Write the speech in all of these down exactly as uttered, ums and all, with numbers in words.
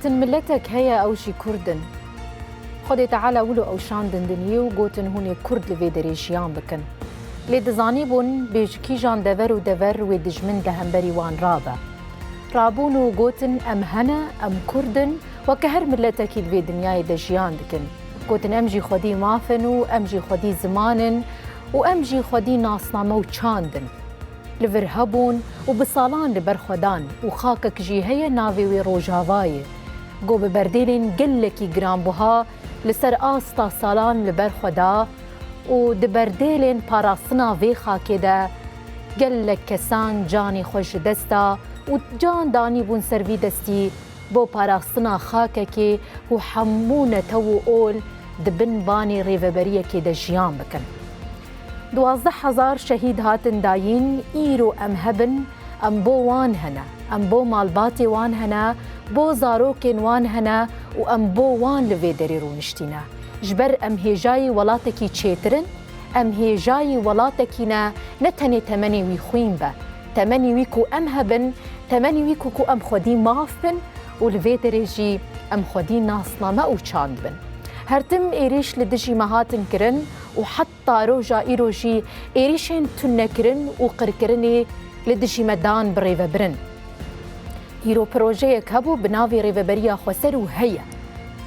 Tin miletek heye, ew jî Kurd in. Xwedê Teala wilo ew şandin diniyê û gotin hûn ê Kurd li vê derê jiyan bikin. Lê dizanîbûn bê ji kîjan dever û dever wê dijmin di hemberî wan rabe. Rabûn û gotin, em hene, em Kurd in, weke her miletekî di vê dinyayê de jiyan dikin. Gotin, em jî xwedî maf in û em jî xwedî ziman in û em jî xwedî nasname û çand in. Li vir hebûn û bi salan li ber xwe dan û xakek jî heye navê wê Rojava ye. Go bi berdêlên gelekî giranbuha li ser asta salan li ber xwe da û di berdêlên parastina vê xakê de gelek kesan canê xwe ji dest da û can danîbûn ser vî destî bo parastina xakekê ku hemû netew û ol di bin banê rêveberiyekê de jiyan bikin. Duwazdeh hezar şehîd hatin dayîn, îro em hebin, em bo wan hene, em bo malbatê wan hene, bo zarokên wan hene û em bo wan li vê derê rûniştîne. Ji ber em hêjayî welatekî çêtir in, em hêjayî welatekî ne, ne tenê temenê wî xwîn be. Temenî wî ku em hebin, temenî wî ku, ku em xwedî maf bin û li vê derê jî em xwedî nasname û çand bin. Her tim êrîş li dijî me hatin kirin û heta roja îro jî êrîşên tunekirin û qirkirinê li dijî me dan bi rêvebirin. Îro projeyek hebû bi navê Rêveberiya Xweser û heye.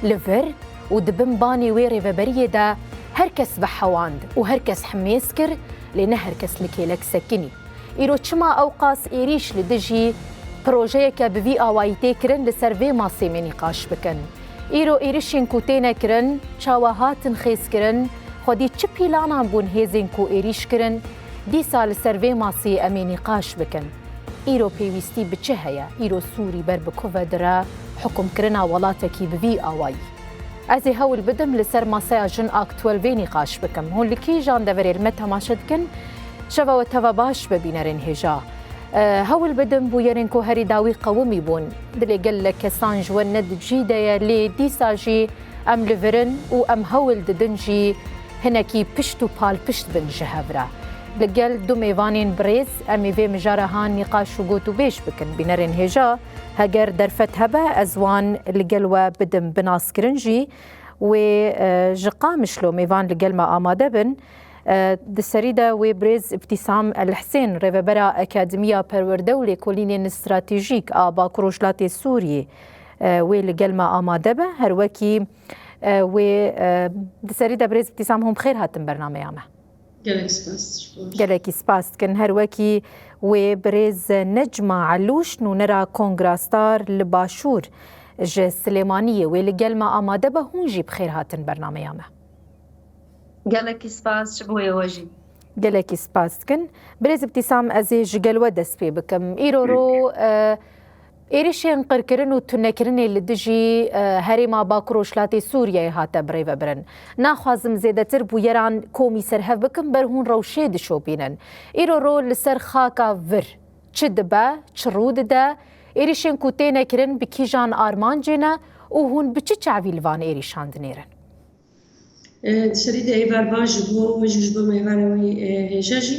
Li vir û di bin banê wê rêveberiyê de her kes vehewand û her kes himêz kir, lê ne her kes li kêlek sekinî. Îro çima ewqas êrîş li dijî projeyeke bi vî awayî tê kirin, li ser vê masê me nîqaş bikin. Îro êrişên ku têne kirin, çawa hatin xêzkirin, xwedî çi pîlanan bûn hêzên ku êrîş kirin, dîsa li ser vê masê em ê nîqaş bikin. Îro pêwîstî bi çi heye? Îro Sûrî ber bi ku ve dire, hukumkirina welatekî bi vî awayî. Ez ê hewl bidim li ser masaya jin aktuel vê nîqaş bikim. Hûn li kîjan deverê li me temaşe dikin? Şeva we teva baş be bînerên hêja. E, hewl bidim bûyerên ku herî dawî qewimî bûn. Dilê gelek kesan ji we ne di cî de ye, lê dîsa jî em li vir in û em hewl didin jî hinekî pişt û palpişt bin ji hev re. Li gel du mêvanên birêz em ê vê mijara han nîqaş û gotûbêj bikin. Bînerên hêja, heger derfet hebe, ez wan li gel we bidim binaskirin jî. Wê, e, ji Qamişlo mêvan li gel me amade bin. E, di serî de wê birêz Îbtîsam El Hisên, rêvebera Akademiya Perwerde û Lêkolînên Stratejîk a Bakur Rojhilatê Sûriyê, e, wê li gel me amade be. Her wekî, e, wê, e, di serî de birêz Îbtîsam, hûn bi xêr hatin bernameya me. Gelek spas. Gelekî spas dikin. Her wekî wê birêz Necma Elûş, nûnera Kongra Star li Başûr, ji Silêmaniyê, wê li gel me amade be, hûn jî bi xêr hatin bernameya me. Gelekî spas ji bo wê we jî. Gelekî spas dikin. Birêz Îbtîsam, ez ê ji gel we dest pê bikim. Îro ro, e, êrişên qirkirin û tunekirinê li dijî, e, herêma Bakur Rojhilatê Sûriyeyê hate birêvebirin. Naxwazim zêdetir bûyeran komî ser hev bikim, ber hûn rewşê dişopînin. Îro ro li ser xaka vir çi dibe, çi rû dide, êrişên ku têne kirin bi kîjan armancê ne û hûn bi çi çavî li van êrîşan dinêrin? E, di serî de êvar baş ji bo min jî, ji bo mêvanê wî, e, hêja jî.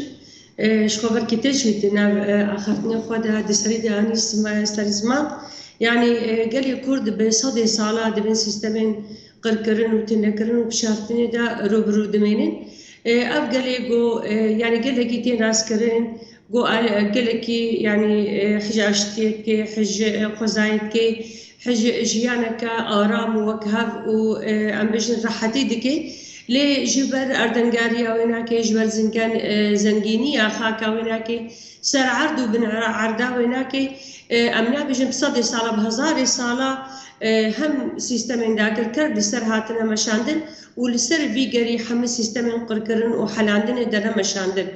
E, ji xwe belkî te jî di nav, e, axaftinê xwe de di serî de anî sima-, serî ziman. Yanî, e, gelê Kurd bi sedê sala di bin sîstemên qirkirin û tênekirin û pişartinê de rûbirû dimênin. E, ev gelê ku, e, yanî gelekî tê naskirin, ku a-, gelekî, yanî, e, hije aştiyê dike, hije, e, xwezayê dike, hije jiyaneke aram û wekhev û, e, em bêjin rehetî dike. Lê ji ber erdengariya wê nake, ji ber zingen, e, zengîniya xaka wê nake, ser erd û bin erda wê nake, e, em nabêjin bi sedê sala, bi hezarê sala, e, hem sîstemên dagirker li ser hatine meşandin û li ser vî gerî hemî sîstemên qirkirin û helandinê dene meşandin.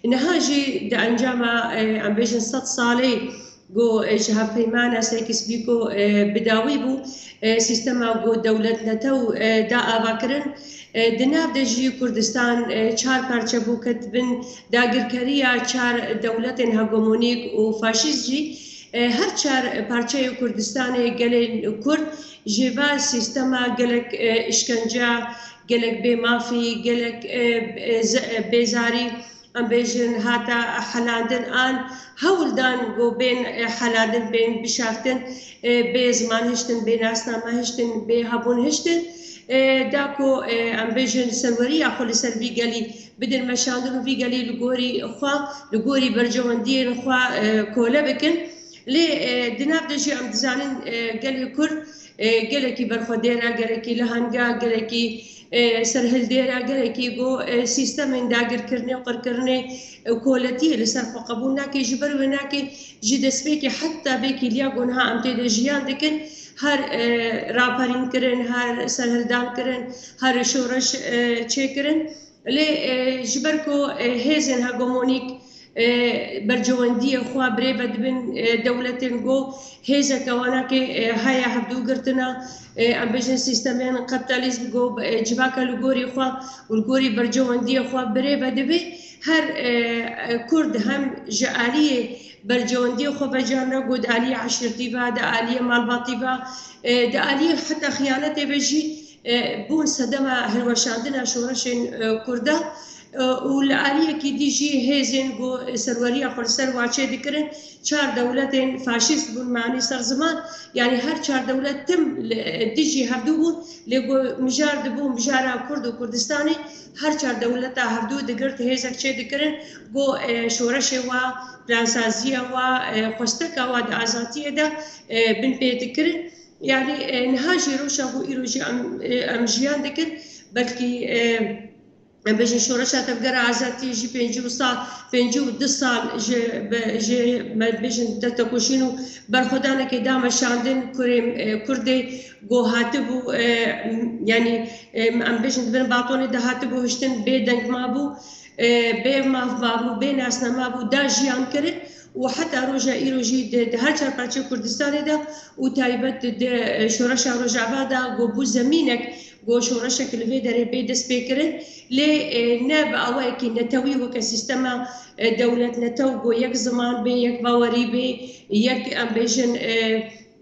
Niha jî di encama, e, em bêjin sed salê ku, e, ji hevpeymana Sykes-Picot, e, bi dawî bû, e, sîstema ku dewlet netew, e, da avakirin, e, di nav de jî Kurdistan, e, çar parçe bû, ket bin dagirkeriya çar dewletên hegemonîk û faşîst jî, e, her çar parçeyê Kurdistanê gelên Kurd ji va sîstema gelek, e, îşkence, gelek bêmafî, gelek, e, e, ze-, e, bêzarî, em bêjin, hate helandin an hewl dan ku bên, e, helandin, bên bişaftin, e, bê ziman hiştin, bê nasname hiştin, bê hebûn hiştin. E, da ku, e, em bêjin, serweriya xwe li ser vî gelî bidin meşandin û vî gelî li gorî xwe, li gorî bercewendiyên xwe, e, kole bikin. Lê, e, di nav de jî em dizanin, e, gelê Kurd, e, gelekî berxwedêr e, gelekî liheng e, gelekî, e, serhildêr e, gelekî ku, e, sîstemên dagirkirinê û qirkirinê, e, koletiyê li ser xwe qebûl nake, ji ber wê nake, ji destpêkê heta vê kîliya ku niha em tê de jiyan dikin, her, e, raperîn kirin, her serhildan kirin, her şoreş, e, çêkirin. Lê, e, ji ber ku, e, hêzên hegemonîk, e, bercewendiyê xwe birêve dibin, e, dewletên ku hêzeke wanakê, e, heye hevdû girtina, e, em bêjin sîstemên kapîtalîzm ku, e, civaka li gorî xwe û li gorî bercewendiyê xwe birêve dibe, her, e, e, Kurd hem ji aliyê bercewendiyê xwe vecarna ku di aliyê eşîrtî ve, di aliyê malbatî ve, e, di aliyê heta xiyanetê ve jî, e, bûn sedema hilweşandina şoreşên, e, Kurda, e, û li aliyekî dî jî hêzên ku serweriya xwe li ser wa çêdikirin, çar dewletên faşîst bûn, manî ser ziman, yanî her çar dewlet tim li, dijî hevdû bûn, lê ku mijar dibû mijara Kurd û Kurdistanê, her çar dewleta hevdû digirt hêzek çêdikirin, ku, e, şoreşê wa, plansaziya wa, e, xwesteka wa di azadiyê de, e, binpê dikirin. Yanî, e, niha jî rewşa ku îro jî em, e, em jiyan dikin, belkî, e, em bêjin şoreşa tevgera azadiyê jî pêncî û sal, pêncî û du sal ji, be, ji, me bêjin te-, tekoşîn û berxwedanekê da meşandin kurê, e, Kurdê ku hatibû, e, yanî, e, em bêjin di bin batonê de hatibû hiştin bê deng mabû, e, bê maf mabû, bê nasname bû, da jiyan kirin. û heta roja îro jî di, di her çar parçeyê Kurdistanê de û taybet di, di şoreşa Rojava de ku bû zemînek ku şoreşek li vê derê bê destpêkirin, lê, e, ne bi awayekî netewî weke sîstema, e, dewlet netew ku yek ziman bê, yek bawerî bê, yek em bêjin, e,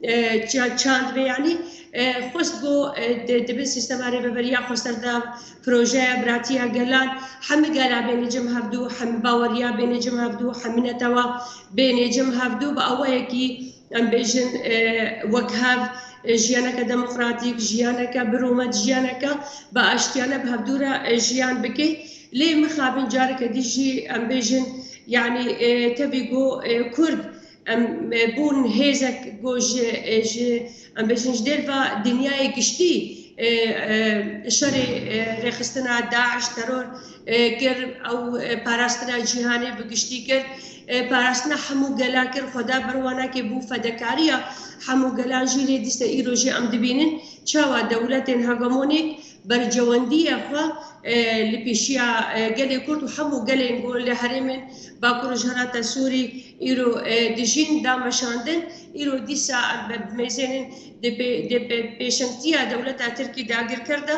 e, ça-, çand bê, yanî, e, xwest ku, e, di, di bin sîstema rêveberiya xweserdar, projeya biratiya gelan, hemî gela bêne cem hevdû, hemî baweriya bêne cem hevdû, hemî netewa bêne cem hevdû, bi awayekî, em bêjin, e, wek hev, e, jiyaneke demokratîk, jiyaneke bi rûmet, jiyaneke bi aştiyane bi hevdû re, e, jiyan bike. Lê mixabin careke dî jî, em bêjin, yanî, e, tevî ku, e, Kurd, em, e, bûn hêzek ku ji, e, ji, em bêjin, ji derva dinyayê giştî, e, e, şerê, e, rêxistina DAIŞ, teror, e, kir, ew, e, parastina cîhanê bi giştî kir, e, parastina hemû gela kir, xweda ber wan nake, bû fedekariya hemû gelan jî. Lê dîsa îro jî em dibînin çawa dewletên hegemonîk bercewendiyê xwe, e, li pêşiya, e, gelê Kurd û hemû gelên ku li herêmên Bakur Rojhilata Sûrî îro, e, dijîn da meşandin. Îro dîsa em bi-, bimêzênin di pê-, di pê-, pêşengtiya dewleta Tirkî dagirker de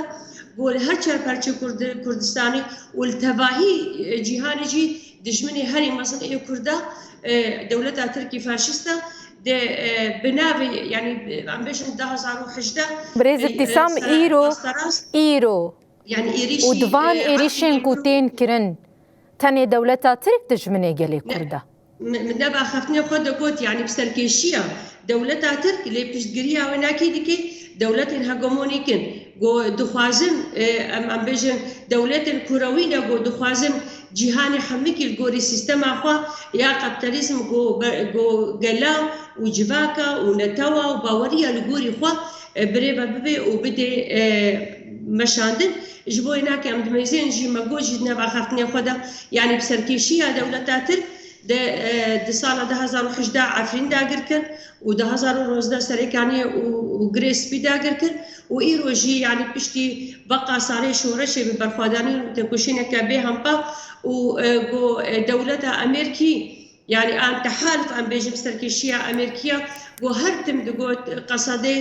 ku li her çar parçeyê Kurd-, Kurdistanê û li tevahî, e, cîhanê jî dijminê herî mezin ê Kurda, e, dewleta Tirkî faşîst e. Di, e, bi navê, yanî, em bêjin du hezar û hejdeh, Birêz e, Îbtîsam, e, îro, rast, îro yanî êrîşî, û di van, e, êrîşên ku tên kirin, tenê dewleta Tirk dijminê gelê Kurd e? Min, min nava xeftinê xwe de got, yanî bi serkêşiya dewleta Tirk, lê piştgiriya wê nakê dike dewletên hegemonîk in. Ku dixwazin, e, em, em bêjin, dewletên kurewî ne, ku dixwazin cîhanê hemikî li gorî sîstema xwe ya kapîtalîzm, ku be-, ku gela û civaka û netewa û baweriya li gorî xwe, e, birêve bibe û bidê, e, meşandin. Ji bo wê nake em dimêzên jî me got jî di nava xeftinê xwe de, yanî bi serkêşiya dewleta Tirk de, e, di sala du hezar û hejdeh Efrîn dagir kir û du hezar û nozdeh Serêkaniyê û, û Girê Spî dagir kir û îro jî, yanî piştî beqa salê şoreşê bi berxwedanî û tekoşîneke bêhempa û, e, ku, e, dewleta Amerîkî, yanî an tehalif, em bêjin, serkêşiya Amerîkiya, ku her tim digot Qesedê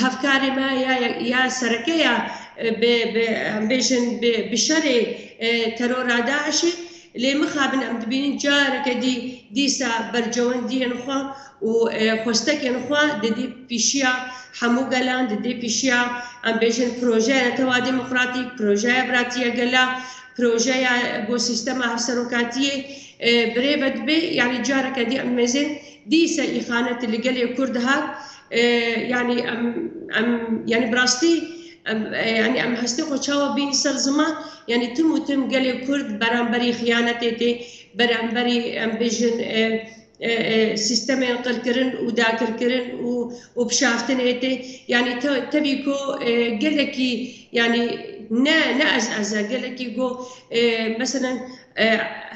hevkarê me ya, ya sereke ya, e, bi, bi, em bêjin, bi, bi şerê, e, terora DAIŞê. Lê mixabin em dibînin careke dî dîsa bercewendiyên xwe û, e, xwestekên xwe didî pîşiya hemû gelan, didî pîşiya, em bêjin, projeya netewa demokratîk, projeya biratiya gela, projeya bo sîstema hevserokatiyê, e, birêve dibe, yanî careke dî em mêzên dîse îxanet li gelê Kurd hat, e, yanî em, em, yanî bi rastî em, e, yanî em hestê xwe çawa bîn ser ziman, yanî tim û tim gelê Kurd beramberî xiyanetê tê, beramberî em bêjin, e, e, e, sîstemên qirkirin û dakirkirin û, û pişaftinê tê. Yanî te-, tevî ku, e, gelekî, yanî ne, ne ez, ez e, gelekî ku, e, meselen, e,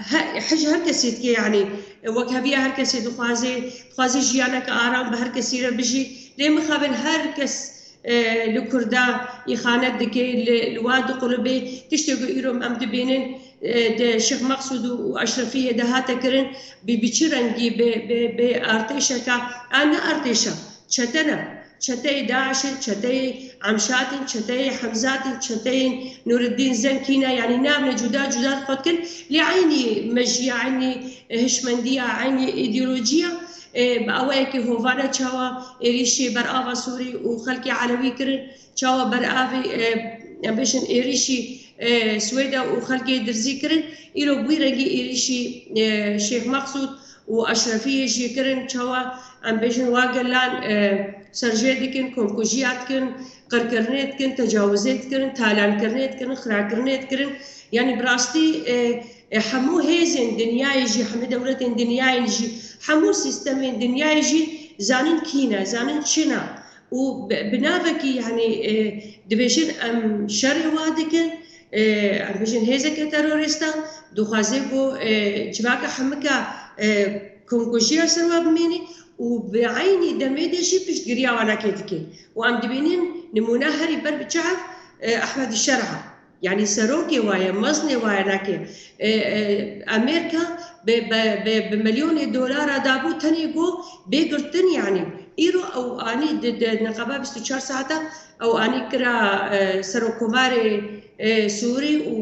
he-, hej her kesê dike, yanî, e, wekheviya her kesê dixwaze, dixwaze jiyaneke aram bi her kesî re bijî. Lê mixabin her kes, e, li Kurda îxanet dike, li, li wa diqulibê. Tiştê ku îro em dibînin, e, di Şêx Meqsûd û Eşrefiyê de hate kirin, bi, bi çi rengî, bi, bi, bi artêşeka, a ne artêşa, çete ne. Çeteyê DAIŞ'in, çeteyê Emşat'in, çeteyê Hemzat'in, çeteyên Nûreddîn Zenkî ne, yanî navne cuda cuda xwe dikin. Lê eynî mejiya, eynî hişmendiya, eynî îdeolojiya, e, bi awayekî hovane çawa êrîşî ber ava Sûrî û xelkê Elewî kirin, çawa ber avê, e, em bêjin êrîşî, e, Swêde û xelkê Dirzî kirin, îro bi wî rengî êrîşî, e, Şêx Meqsûd û Eşrefiyê jî kirin, çawa em bêjin wa gelan, e, serjê dikin, komkujiya dikin, qirkirinê dikin, tecawizê dikirin, talankirinê dikirin, xirakirinê dikirin. Yanî bi rastî, e, e, hemû hêzên dinyayê jî, hemû dewletên dinyayê jî, hemû sîstemên dinyayê jî zanin kî ne, zanin çi ne. Û bi, bi navekî, yanî, e, dibêjin em şerê wa dikin, e, em bêjin hêzeke terorîsta, dixwaze ku, e, civaka hemika, e, komkujiya ser wa bimîne û bi eynî demê de jî piştgiriya wa nake dike. Û em dibînin nimûna herî ber bi çav, e, Ehmed Şer'a. Yanî serokê wa ye, meznê wa ye nake. E, e, Amerîka bi, bi, bi, bi milyonê dolara dabû tenê ku bê girtin, yanî. Îro ew anî di, di neqeba bîst û çar saeta ew anî kira, e, serokkomarê, e, Sûrî û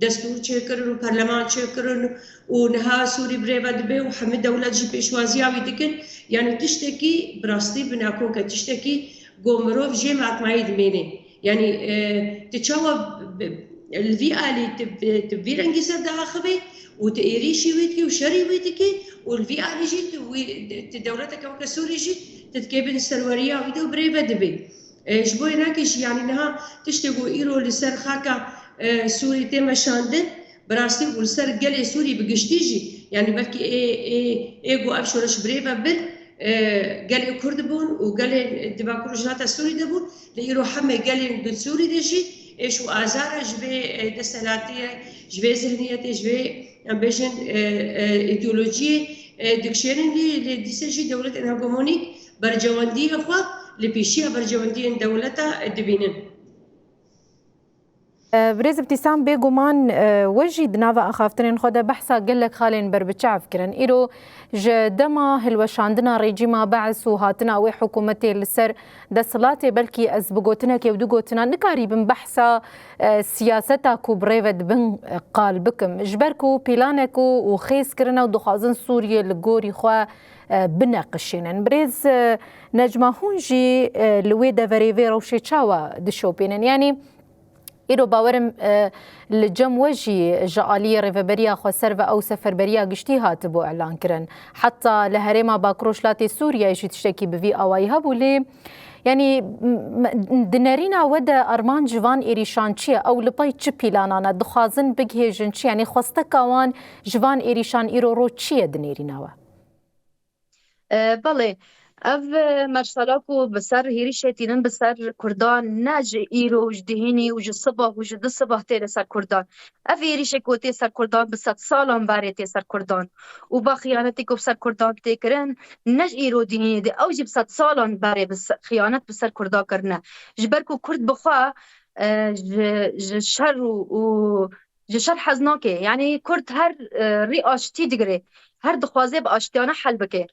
destûr çêkirin û perleman çêkirin û niha Sûrî birêve dibe û hemî dewlet jî pêşwaziya wî dikin. Yanî tiştekî bi rastî bi nakok e, tiştekî ku mirov jê matmayî dimêne. Yanî, e, tu çawa bi, li vî alî tu bi, tu vî rengî ser diaxivî û tu êrîşî wî dikî û şerî wî dikî û li vî alî jî tu wî, tu dewleteke weke Sûrî jî tu dikê bin serweriya wî de û birêve dibî. E, ji bo yê nake jî, yanî niha tiştê ku îro li ser xaka, e, Sûrî tê meşandin, bi rastî û li ser gelê Sûrî bi giştî jî, yanî belkî ê, ê, ê ku ev şoreş birêve bin, e, gelê Kurd bûn û gelê di Bakur Rojhilata Sûrî de bûn, lê îro hemê gelên di Sûrî de jî êş û azara ji vê, e, desthilatiyê, ji vê zihniyetê, ji vê, em bêjin, e, e, îdeolojiyê, e, dikişênin lê, lê dîse jî dewletên hegemonîk bercewendiyê xwe li pêşiya bercewendiyên dewleta, e, dibînin. E, Birêz Îbtîsam, bêguman, e, we jî di nava axaftinên xwe de behsa gelek xalên berbiçav kirin. Îro ji dema hilweşandina rejîma Beis û hatina wê hikûmetê li ser desthilatê, belkî ez bi gotinekê û du gotinan nikarîbim behsa, e, siyaseta ku bi rê ve dibin, e, qal bikim. Ji ber ku pîlanek û, û xêz kirine û dixwazin Sûriyê li gorî xwe, e, bineqişînin. Birêz, e, Necma, hûn jî, e, li wê deverê vê rewşê çawa dişopînin? Yanî, Îro bawerim, e, li cem we jî ji aliyê Rêveberiya Xweser ve ew seferberiya giştî hatibû elan kirin. Heta li herêma Bakur Rojhilatê Sûriyeyê jî tiştekî bi vî awayî hebû, lê, yanî, m-, m-, di nerîna we de armanc ji van êrîşan çi ye? Ew li pey çi pîlanan e? Dixwazin bigihêjin çi? Yanî xwesteka wan ji van êrîşan îro roj çi ye di nêrîna we? E, belê, ev, e, mersela ku bi ser hêrîşê tînin bi ser Kurdan, ne ji îro û ji dihînî û ji sibah û ji du sibah tê li ser Kurdan. Ev hêrîşê ku tê ser Kurdan bi sed salan berê tê ser Kurdan. Û va xiyanetê ku bi ser Kurdan tê kirin, ne ji îro dihînê de, ew jî bi sed salan berê bi se-, xiyanet bi ser Kurda kirine. Ji ber ku Kurd bi xwe, e, ji, ji şer û, û ji şer hez nake. Yanî Kurd her, e, rî aştî digire. Her dixwaze bi aştiyane hel bike.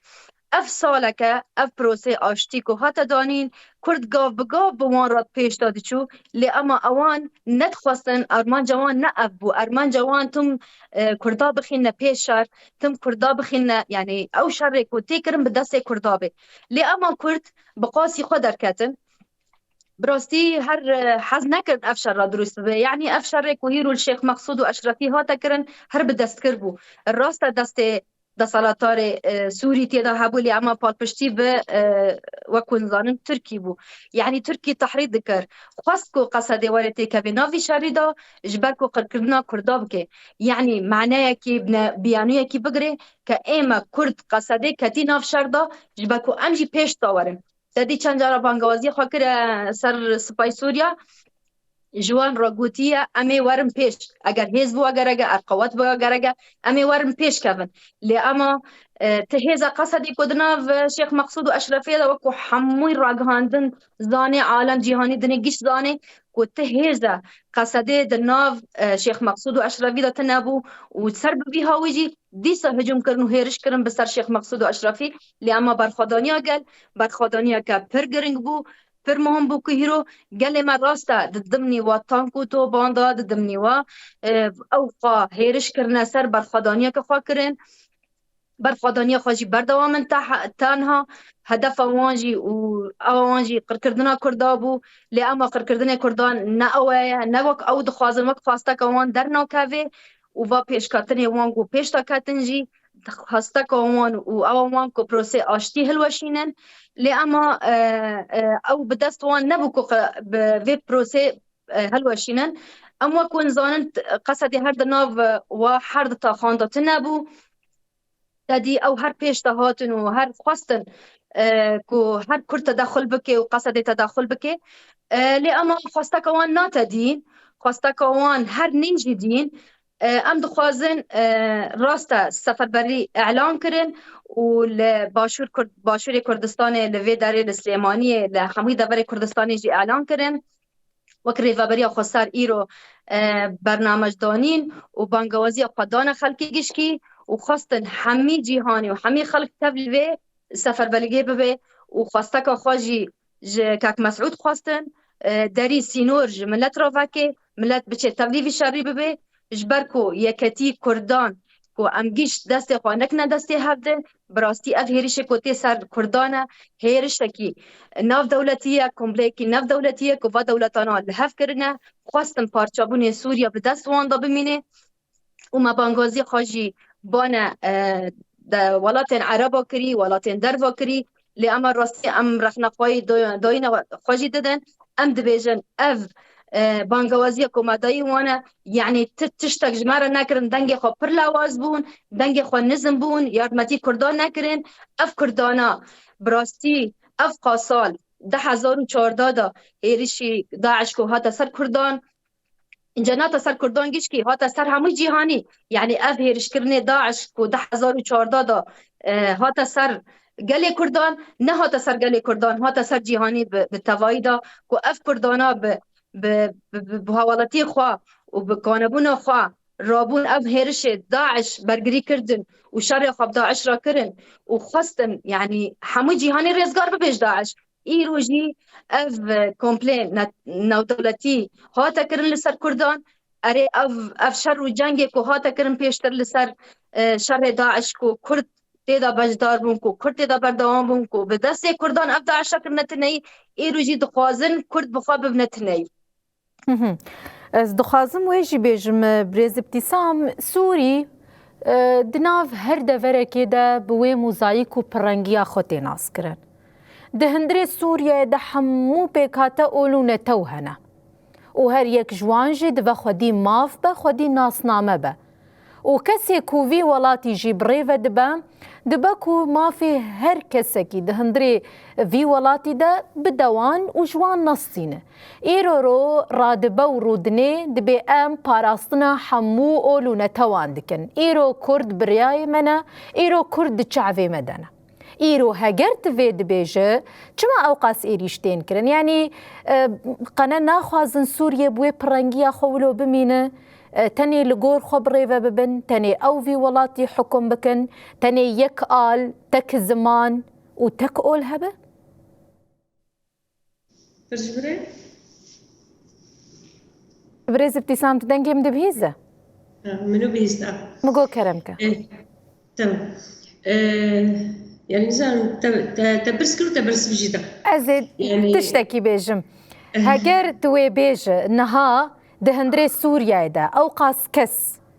Ev saleke, ev prosê aştî ku hate danîn, Kurd gav bi gav bi wan re pêş de diçû, lê ema ewan nedixwestin, armanca wan ne ev bû. Armanca wan tim, e, Kurda bixîne pê şer, tim Kurda bixîne, yanî ew şerê ku tê kirin bi destê Kurda bê. Lê ema Kurd bi qasî xwe derketin, Bi rastî her, e, hez nekirin ev şerra dirust bibe. Yanî ev şerê ku hîro li Şêx Mexsûd û Eşrefî hate kirin, her bi destkir bû. Raste destê desalatarê, e, Sûrî tê de hebû, lê ema palpiştî bi, e, wek hûn zanin, Tirkî bû. Yanî Tirkî tehrîd dikir. Xwest ku Qesedê were têkevê nav vî şerî de, ji ber ku qirkirina Kurda bike. Yanî maneyekî, bine-, biyanûyekî bigire ke ê me Kurd Qesedê ketî nav şer de, ji ber ku em jî pêş de werin. Te dî çend cara bangewaziya xwe kir, e, ser Sipay Sûriya. Ji wan re gotiye, em ê werin pêş. Eger hêz bi we gerek e, eger qewet bi we gerek e, em ê werin pêş kevin. Lê ema, e, ti hêza Qesedê ku di nav, e, Şêx Mexsûd û Eşrefê de, wekû hemû ragihandin zanê, alem cîhanî dinê giş zanê ku ti hêza Qesedê di nav, e, Şêx Mexsûd û Eşrefî de tine bû û ser bi vî hawî jî dîsa hicûm kirin û hêriş kirin bi ser Şêx Mexsûd û Eşrefî. Lê ema berxwedaniya gel, berxwedaniyeke pir giring bû, pir muhim bû ku hîro gelê me rast e di dimnî wa tank û toban de, di dimnî wa, e, ew xwe hêriş kirine ser, berxwedaniyeke xwe kirin. Berxwedaniya xwe jî berdewam in, te-, tenha hedefa wan jî û ewa wan jî qirkirina Kurda bû. Lê ema qirkirinê Kurdan ne ew e, ne wek ew dixwazin, wek xwesteke wan dernakeve û va pêşketinê wan ku pêş de ketin jî, xwesteka wan û ewa wan ku prosê aştî hilweşînin. Lê ema, e, e, ew bi dest wan nebû ku qe-, bi vê prosê, e, hilweşînin. Em wek hûn zanin, t-, Qesedê her di nav, e, wa her di taxan de tune bû. Te dî ew her pêş de hatin û her xwestin, e, ku her Kurd tedexul bike û Qesedê tedexul bike. E, lê ema xwesteka wan nate dîn, xwesteka wan her nîn jî dîn. E, em dixwazin, e, rast e, seferberî îlan kirin û li Başûr Kurd-, Başûrê Kurdistanê, li vê derê li Silêmaniyê, li hemû deverê Kurdistanê jî îlan kirin. Wek Rêveberiya Xweser îro, e, bernamej danîn û bangewaziya xwe dane xelkê gişkî û xwestin hemî cîhanî û hemî xelk tevlî vê seferberîyê bibe û xwesteka xwe jî ji Kak Mesûd xwestin, e, derî sînor ji milet re veke, milet biçe tevlî vî şerî bibe, ji ber ku yeketî Kurdan ku em giş destê xwe nekine destê hevdin, bi rastî ev hêrişê ku tê ser Kurdan e, hêrişekî navdewletî ye, kompleyekî navdewletî ye ku va dewletana li hev kirine, xwestin parçebûnê Sûriye bi dest wan de bimîne û me bangazî xwe jî bane, e, de welatên Ereba kirî, welatên derva kirî, lê ema rastî em rexne xwe yî do-, doyine xwe jî didin. Em dibêjin ev, e, bangewaziya ku me dayî wan e, yanî ti tiştek ji me re nekirin, dengê xwe pir lawaz bûn, dengê xwe nizm bûn, yardemetî Kurdan nekirin. Ev Kurdana bi rastî ev qasal di hezar û çardeh de hêrişî DAIŞ ku hate ser Kurdan, Înca nehate ser Kurdan gişkî, hate ser hemû cîhanî. Yanî ev hêrişkirinê DAIŞ ku di hezar û çardeh de, e, hate ser gelê Kurdan, nehate ser gelê Kurdan, hate ser cîhanî bi, bi tevayî de ku ev Kurdana bi, bi, bi, bi, bi hewaletiyê xwe û bi kanebûna xwe rabûn ev hêrişê DAIŞ bergirî kirdin û şerê xwe bi DAIŞ re kirin û xwestin, yanî hemû cîhanî rêzgar bibe ji DAIŞ. Îro jî ev, e, komplê ne-, navdewletî hate kirin li ser Kurdan. Erê, ev, ev şer û cengê ku hate kirin pêştir li ser, e, şerê DAIŞ ku Kurd tê de beşdar bûn, ku Kurd tê de berdewam bûn, ku bi destê Kurdan ev DAIŞ kirine tineyî, îro jî dixwazin Kurd bi xwe bibine tineyî. Hı hı. Ez dixwazim wê jî bêjim, e, birêz Îbtîsam, Sûrî, e, di nav her deverekê de bi wê mozayîk û pirrengiya xwe tê naskirin. Di hundirê Sûriyeyê de hemû pêkhate ol û netew hene. Û her yek ji wan jî dibe xwedî maf be, xwedî nasname be. Û kesê ku vî welatî jî bi rê ve dibe, dibe ku mafê her kesekî di hundirê vî welatî de bide wan û ji wan nestîne. Îro ro radibe û rûdinê dibê em parastina hemû ol û netewan dikin. Îro Kurd bi rêyê me ne, îro Kurd di çavê me de ne. Îro heger tu vê dibêje, çima ewqas êrîş tên kirin? Yanî, e, qene naxwazin Sûriye bi wê pirrengiya xwe wilo bimîne, e, tenê li gor xwe bi rê ve bibin, tenê ew vî welatî hukum bikin, tenê yek al, tek ziman û tek ol hebe? Pirs ji birê? Birêz Îbtîsam, tu dengê min dibihîze? Ha, min û bihîsta. Min got kerem ke. Eh, tamam. Eh, yani nizanim te, te, te pirs kir û te bersiv jî da. Ez ê Yani tiştekî bêjim. Heger tu wê bêje niha di hundirê Sûriyeyê de ew qas kes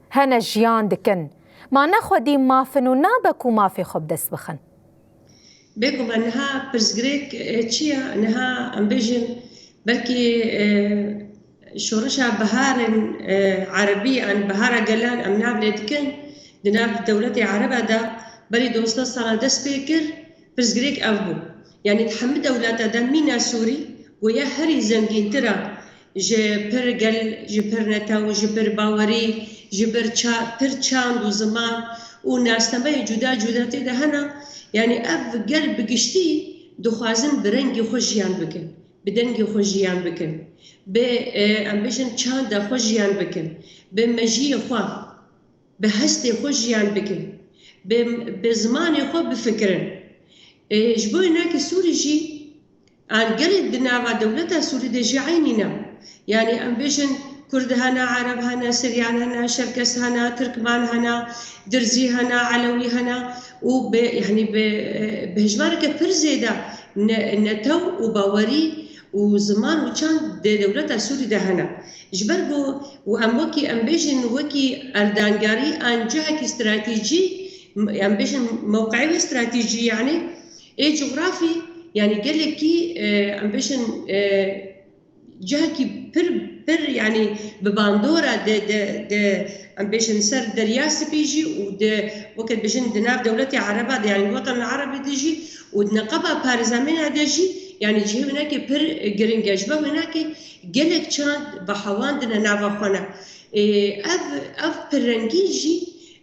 hene jiyan dikin, ma ne xwedî maf in û nabe ku mafê xwe bi dest bixin? Bêguman niha pirsgirêk, e, çi ye? Niha em bêjin belkî, e, şoreşa biharên, e, erebî an bihara gelan em nav lê dikin, di nav dewletê ereba de berî duwazdeh sala dest pê kir, pirsgirêk ev bû. Yanî di hemî dewleta de mîna Sûrî goya herî zengîntir e. Ji pir gel, ji pir netew, ji pir bawerî, ji bir ça-, pir çand û ziman û nasnameyê cuda cuda tê de hene. Yanî ev gel bi giştî dixwazin bi rengê xwe jiyan bikin, bi dengê xwe jiyan bikin, bi, e, em bêjin çanda xwe jiyan bikin, bi mejiyê xwe, bi hestê xwe jiyan bikin, bi, bi zimanê xwe bifikirin. E, ji bo hinekî Sûrî jî an gelê di nava dewleta Sûrî de jî eynî ne. Yanî em bêjin Kurd hene, Ereb hene, Siryan hene, Şerkes hene, Tirkman hene, Dirzî hene, Elewî hene û bi, yanî bi, e, bi hejmareke pir zêde ne-, netew û bawerî û ziman û çand di dewleta Sûrî de hene. Ji ber ku û em wekî, em bêjin wekî erdengarî an cihekî stratejî, em bêjin mewqeyê stratejî, yanî ê cografî, yanî gelekî, e, em bêjin, e, cihekî pir, pir, yanî bi bandora de, de, de, em bêjin ser Derya Spî jî û de, weke dibêjin di nav dewletê ereba de, yanî wetan erebî de jî û di neqeba parêzamêna de jî, yanî cihê winekê pir giring e. Ji ber winekê gelek çand bi hewan dine nava xwe ne. Ê, ev, ev pirrengî jî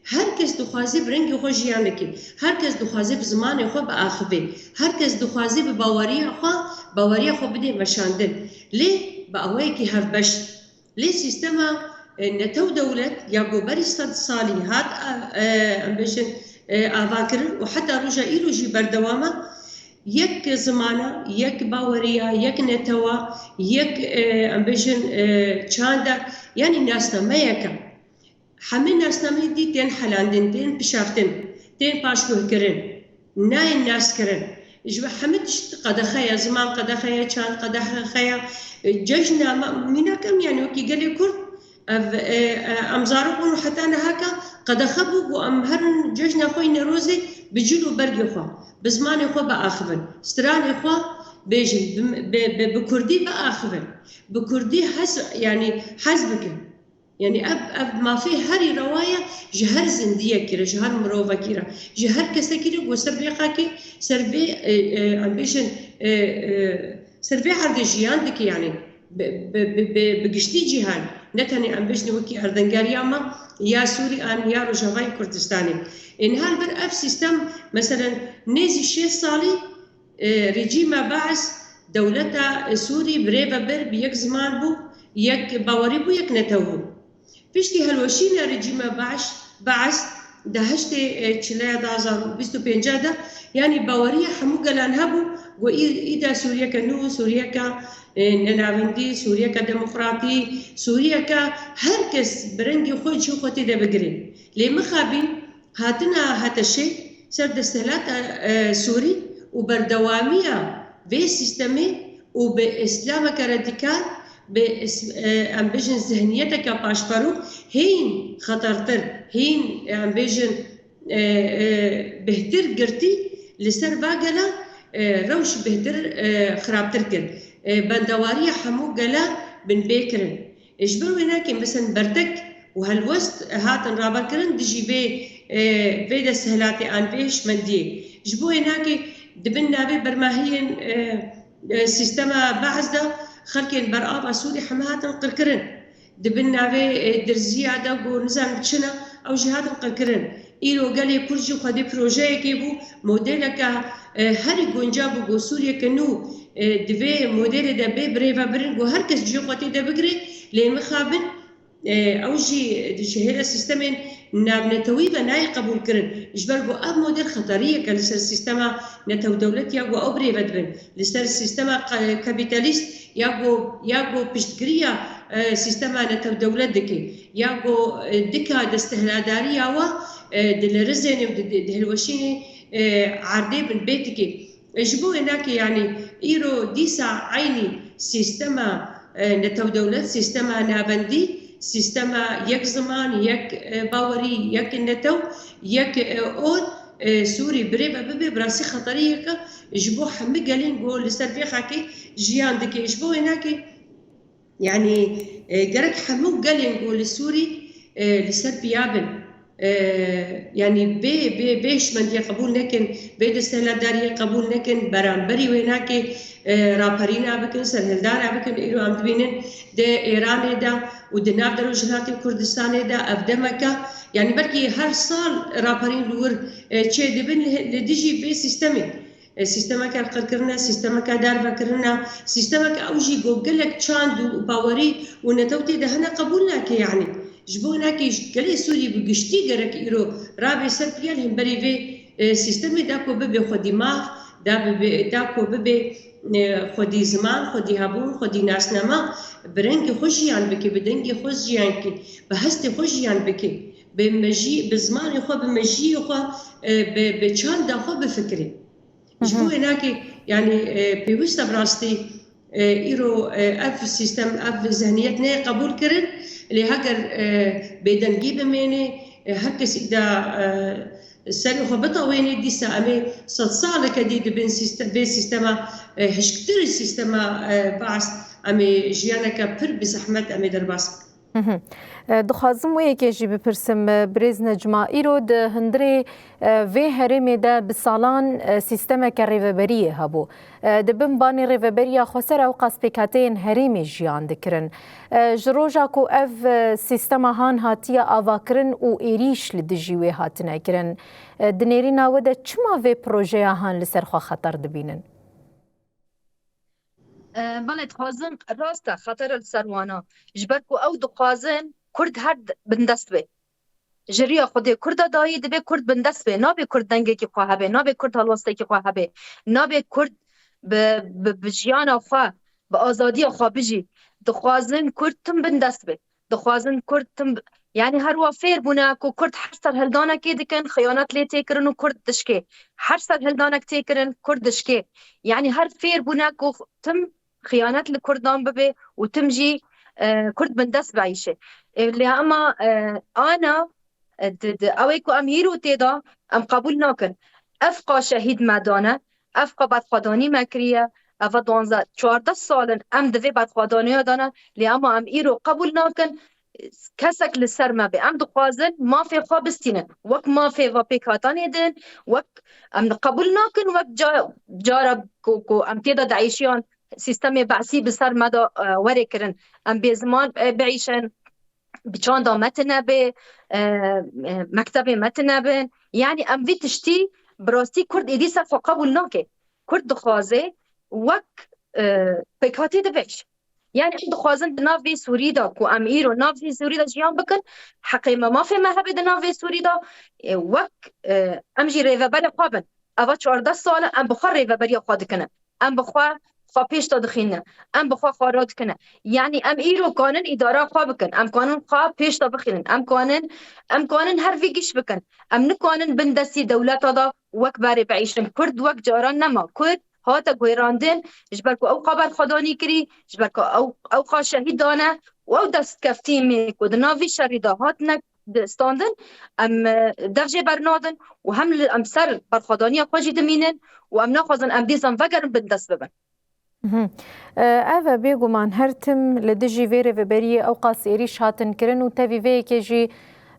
her kes dixwaze bi rengê xwe jiyan bike. Her kes dixwaze bi zimanê xwe biaxive. Her kes dixwaze bi baweriya xwe, baweriya xwe bidê meşandin. Lê bi awayekî hevbeş. Lê sîstema, e, netew dewlet ya ku berî sed salî hat, e, em bêjin, e, avakirin û heta roja îro jî berdewam e. Yek zimana, yek baweriya, yek netewa, yek, e, em bêjin, e, çanda, yanî nasnameyeke. Hemî nasnameyê dî tên helandin, tên pişaftin, tên paşguhkirin, nayên naskirin. Ji ber hemî tişt qedexe ye, ziman qedexe ye, çand qedexe ye. E, cejna me, mînak em, yanî wekî gelê Kurd, ev, e, e, em zarok bûn û heta nihaka qedexe bû ku em herin cejna xwe yî Newrozê bi cil û bergê xwe, bi zimanê xwe biaxivin, stranê xwe bêjin, bi, bi, bi, bi kurdî biaxivin, bi kurdî hez, yanî hez bikin. Yanî ev, ev mafê herî rewa ye ji her zindiyekî re, ji her mirovekî re, ji her kesekî re ku ser vê xakê, ser vê, e, e, em bêjin, e, e, ser vê erdê jiyan dike, yanî bi, bi, bi, bi, bi giştî cîhan, ne tenê em bêjin wekî erdengeriya me ya Sûrî an ya Rojavayê Kurdistanê. Ê niha li vir ev sîstem, meselen, nêzî şêst salî, e, rejîma Baas dewleta, e, Sûrî bi rê ve bir, bi yek ziman bû, yek bawerî bû, yek netew bû. Piştî hilweşîna rejîma Baas, Baas di heştê, e, çileya du hazar û bîst û pênc de, yanî baweriya hemû gelan hebû ku î-, îda Sûriyeke nû, Sûriyeke, e, nenavendî, Sûriyeke demokratî, Sûriyeke her kes bi rengê xwe cihê xwe tê de bigire. Lê mixabin hatina HTŞê ser desthilatê, e, Sûrî û berdewamiya vê sîstemê û bi îslameke radîkal, bi îs-, e, em bêjin zihniyeteke paşverû hêyin xetertir, hêyin, em bêjin, e, e, bêhtir girtî li ser va gela, e, rewş bêhtir, e, xirabtir kir. E, bendewariya hemû gela binpê kirin. Ji ber wê nake, mesela bertek û helwest hatin raberkirin dijî vê, e, vê desthilatê an vê hişmendiyê. Ji bo wê nake di bin navê bermahiyên, e, e, sîstema Baas de xelkên berava Sûrî heme hatin qirkirin. Di bin navê, e, dirziya de ku nizam çi ne, ew jî hatin qirkirin. Îro gelê Kurd jî xwedî projeyekê bû, modeleke, e, herî guncav bû ku Sûriyeke nû, e, di vê modelê de bê birêvebirin ku her kes cihê xwe tê de bigire, lê mixabin, e, ew jî di ji hêla sîstemên navnetewî ve nayê qebûlkirin. Ji ber ku ev model xeteriyeke li ser sîstema netewdewlet ya ku ew birêve dibin. Li ser sîstema ka-, kapîtalîst ya ku, ya ku piştgiriya, e, sîstema netewdewlet dike, ya ku, e, dika desthilatdariya we, e, dilerizêne û di-, di-, dihilweşîne, e, erdê binpê dike. E, ji bo wê nake, yanî îro dîsa eynî sîstema, e, netewdewlet, sîstema navendî, sîstema yek ziman, yek, e, bawerî, yek netew, yek, e, or, e, Sûrî birêve bibe, bi rastî xeteriyeke ji bo hemî gelên ku li ser vê xakê jiyan dike. Ji bo wênakê, yanî, e, gerek hemû gelên ku li Sûrî, e, li ser piya bin. E, yanî bê, bê, bê hişmendiyê qebûl nekin, bê desthilatdariyê qebûl nekin, beramberî wênakê, e, raperîna bikin, serhildana bikin. Îro em dibînin di Êranê de û di nav de Rojhilatê Kurdistanê de ev demeke, yanî belkî her sal raperîn li wir, e, çêdibin, li, li dijî vê sîstemê. E, sîstemeke qirkirine, sîstemeke dervekirine, sîstemeke ew jî ku gelek çand û bawerî û netew tê de hene qebûl nake, yanî. Ji bo hinekî gelê Sûrî bi giştî gerek îro rabe ser piya li hemberî vê, e, sîstemê da ku bibe xwedî maf, da bibe, da ku bibe, e, xwedî ziman, xwedî hebûn, xwedî nasnama, bi rengê xwe jiyan bike, bi dengê xwe jiyan bike, bi hestê xwe jiyan bike, bi mejî-, bi zimanê xwe, bi mejiyê xwe, e, bi, bi çanda xwe bifikire. Ji bo wê nakê, yanî, e, pêwîst e bi rastî, e, îro, e, ev sîstem, ev zihniyet neyê qebûl kirin. Lê heger, e, bêdengî bimêne, e, her kes îda, e, serê xwe bitewêne, dîsa em ê sed saleke dî dibin sîste-, vê sîstema, e, hişktir sîstema, e, Baas, em ê jiyaneke pir bi zehmet em ê derbas bikin. Hı hı. E, dixwazim wê yekê jî bipirsim, e, birêz Necma, îro di hundirê, e, vê herêmê de bi salan, e, sîstemeke rêveberiyê hebû. E, di bin banê Rêveberiya Xweser ewqas pêkhateyên herêmê jiyan dikirin. E, ji roja ku ev, e, sîstema han hatiye avakirin û êrîş li dijî wê hatine kirin, e, di nêrîna we de çima vê projeya han li ser xwe xeter dibînin? E, belê dixwazim, rast e, xeter e li ser wana. Ji ber ku ew dixwazin Kurd her d-, bindest be. Ji riya Xwedê Kurda dayî dibe Kurd bindest be. Nabe Kurd dengekî xwe hebe, nabe Kurd helwestekî xwe hebe. Nabe Kurd bi, bi, bi jiyana xwe, bi azadiya xwe bijî. Dixwazin Kurd tim bindest be. Dixwazin Kurd tim, yanî her wa fêr bûne ku Kurd her serhildanekê dikin, xiyanet lê tê kirin û Kurd dişkê. Her serhildanek tê kirin, Kurd dişkê. Yanî her fêr bûne ku tim xiyanet li Kurdan bibe û tim jî, e, Kurd bindest bieyşe. E, lê ema, e, ana, e, di, di, ew ê ku em hîro tê de, em qebûl nakin. Ev qa şehîd me dane, ev qa berxwedanî me kiriye, eva duwazdeh, çardeh sal in em di vê berxwedaniya de ne, lê ema em îro qebûl nakin, kesek li ser me be. Em dixwazin mafê xwe bistînin. Wek mafê va pêkhatanê din, wek em qebûl nakin, wek ca-, cara ku, ku em tê de dieyşiyan, sîstemê Be'sî bi ser me de, e, were kirin. Em bê ziman, e, bieyşin, bi çanda me tine be, e, e, mektebê me tine bin. Yanî em vî tiştî bi rastî Kurd êdî ser xwe qebûl nake. Kurd dixwaze wek, e, pêkhatê dibeş. Yanî em dixwazin di nav vê Sûrî de ku em îro nav vê Sûrî de jiyan bikin, heqê me, mafê me hebe di nav vê Sûrî de, e, wek, e, em jî rêveberê xwe bin. Eva çardeh sal e em bi xwe rêveberiya xwe dikine. Em bi xwe, xwe pêş de dixîne. Em bi xwe xwe radikine. Yanî em îro kanin îdara xwe bikin. Em kanin xwe pêş de bixînin. Em kanin, em kanin her vî giş bikin. Em nikanin bin destî dewleta de wek berê bieyşin. Kurd wek caran nema. Kurd hate guhêrandin, ji ber ku ew qa berxwedanî kirî, ji ber ku ew, ew qa şehîd dane û ew destkeftîmê ku di nav vî şerî de hatine di-, standin, em, e, dev jê bernadin û hem li, em ser berxwedaniya xwe jî dimînin û em naxwazin em dîsan vegerin bindest bibin. Mhm. E, ev e, bêguman her tim li dijî vê rêveberiyê ewqas êrîş hatin kirin û tevî vê yekê jî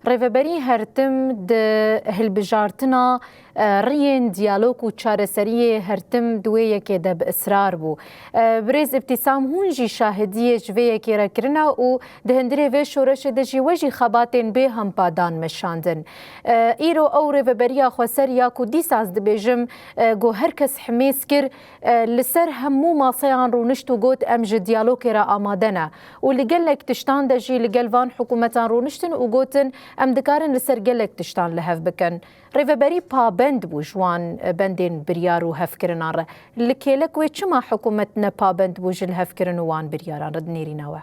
rêveberî her tim di hilbijartina, e, riyên diyalog û çareseriyê her tim di wê yekê de bi israr bû. E, birêz Îbtîsam, hûn jî şahidiyê ji vê yekê re kirine û di hundirê vê şoreşê de jî we jî xebatên bê hempa dan meşandin. E, îro ew rêveberiya xweser ya ku dîsa ez dibêjim, e, ku her kes himêz kir, e, li ser hemû maseyan rûnişt û got, em ji diyalogê re amade ne. Û li gelek tiştan de jî li gel van hikûmetan rûniştin û gotin, em dikarin li ser gelek tiştan li hev bikin. Rêveberî pabend bû ji wan, e, bendên biryar û hevkirinan re. Li kêlek wê çima hikûmet ne pabend bû ji lihevkirin û wan biryaran re di nêrîna we?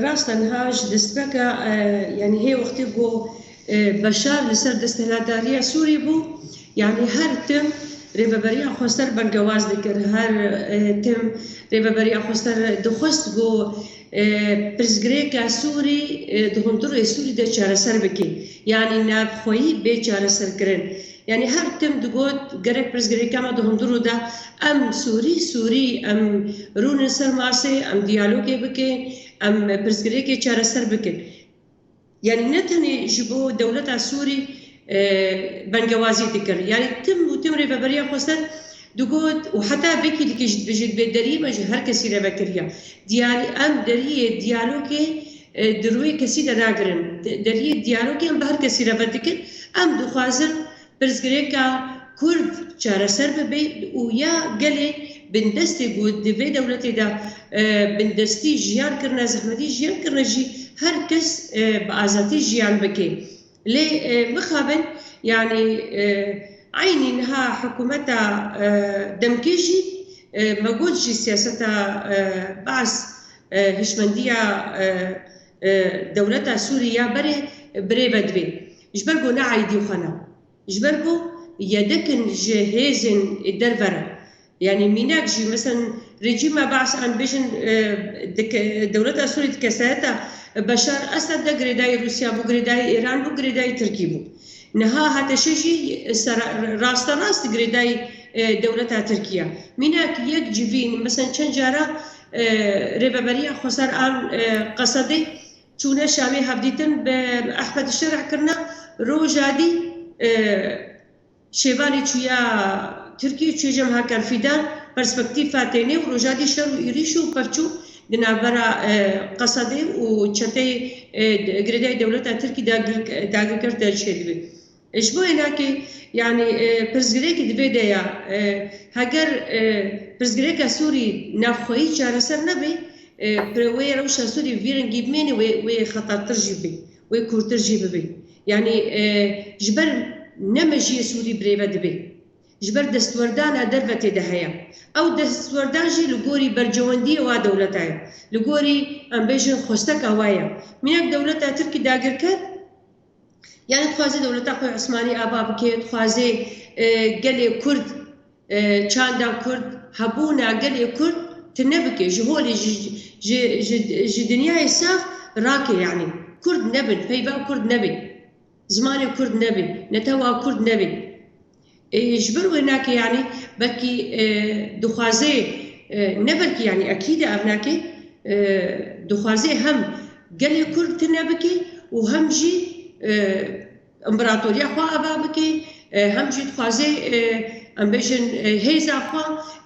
Rast e, niha ji destpêka, e, yanî hê wextê ku, e, Beşar li ser desthilatdariya Sûrî bû, yanî her tim Rêveberiya Xweser bengewaz dikir. Her, e, tim Rêveberiya Xweser dixwest ku, e, pirsgirêka Sûrî, e, di hundirê Sûrî de çareser bike. Yanî navxweyî bê çareserkirin. Yanî her tim digot, gerek pirsgirêka me di hundirû de em Sûrî, Sûrî, em rûnin ser masê, em diyalogê bikin, em pirsgirêkê çareser bikin. Yanî ne tenê ji bo dewleta Sûrî, e, bengewazî dikir. Yanî tim û tim Rêveberiya Xweser digot û heta vekî dike jî dibêje, dibê deriyê me ji her kesî re vekiriya. Diyalî-, em deriyê diyalogê, e, di rûyê kesî de nagirin. De-, deriyê diyalogê em bi her kesî re vedikin. Em dixwazin pirsgirêka Kurd çareser bibe û ya gelê bindestê ku di vê dewletê de, e, bindestî jiyan kirine, zehmetî jiyan kirine jî her kes, e, bi azadî jiyan bike. Lê, e, mixabin, yanî, e, eynî niha hikûmeta, e, demkê jî, e, me got jî siyaseta, e, Baas, e, hişmendiya, e, e, dewleta Sûrî ya berê birêve dibe. Ji ber ku ne aîdî xwe ne. Ji ber ku yedek in ji hêzên derve re. Yanî mînak jî, mesela rejîma Baas, em bêjin, e, dike-, dewleta Sûrî di kesayeta Beşar Esed de girêdayî Rûsya bû, girêdayî Îran bû, girêdayî Tirkî bû. Niha HTŞ jî sera-, rasterast girêdayî, e, dewleta Tirkî ye. Mînak yek civîn, mesela çend cara, e, Rêveberiya Xweser an, e, Qesedê çûne Şamê hevdîtin bi Ehmed Şerh kirine, roja dî, e, Şêvanê çûya Tirkiyê, çûye cem Hakan Fîdan, perspektîfa tênê û roja dî şer û êrîş û pevçû di navbera, e, Qesedê û çeteyê, e, girêdayî dewleta Tirkî dagir-, dagirker de çêdibe. E, ji bo ênakê, yanî, e, pirsgirêkî di vê de ya, e, heger, e, pirsgirêka Sûrî navxweyî çareser nebe, e, pir-, wê rewşa Sûrî vî rengî bimêne, wê, wê xetertir jî bê, wê kûrtir jî bibe. Yanî, e, ji ber ne mejiyê Sûrî birêve dibe. Ji ber destwerdana derve tê de heye. Ew destwerdan jî li gorî bercewendiyê wa dewleta ye. Li gorî, em bêjin, xwesteka wa ye. Mînak dewleta Tirkî dagirker, yanî dixwaze dewleta xwe Osmanî ava bike, dixwaze, e, gelê Kurd, e, çanda Kurd, hebûna gelê Kurd tune bike, ji holê, ji, ji, ji, ji dinyayê sax rake, yanî Kurd nebin, peyva Kurd nebe, zimanê Kurd nebe, netewa Kurd nebe. E, ji ber wê nake, yanî belkî, e, dixwaze, e, ne belkî, yanî ekîd e ev nake, e, dixwaze hem gelê Kurd tune bike û hem jî, e, împaratoriya xwe ava bike, e, hem jî dixwaze, e, em bêjin, e, hêza xwe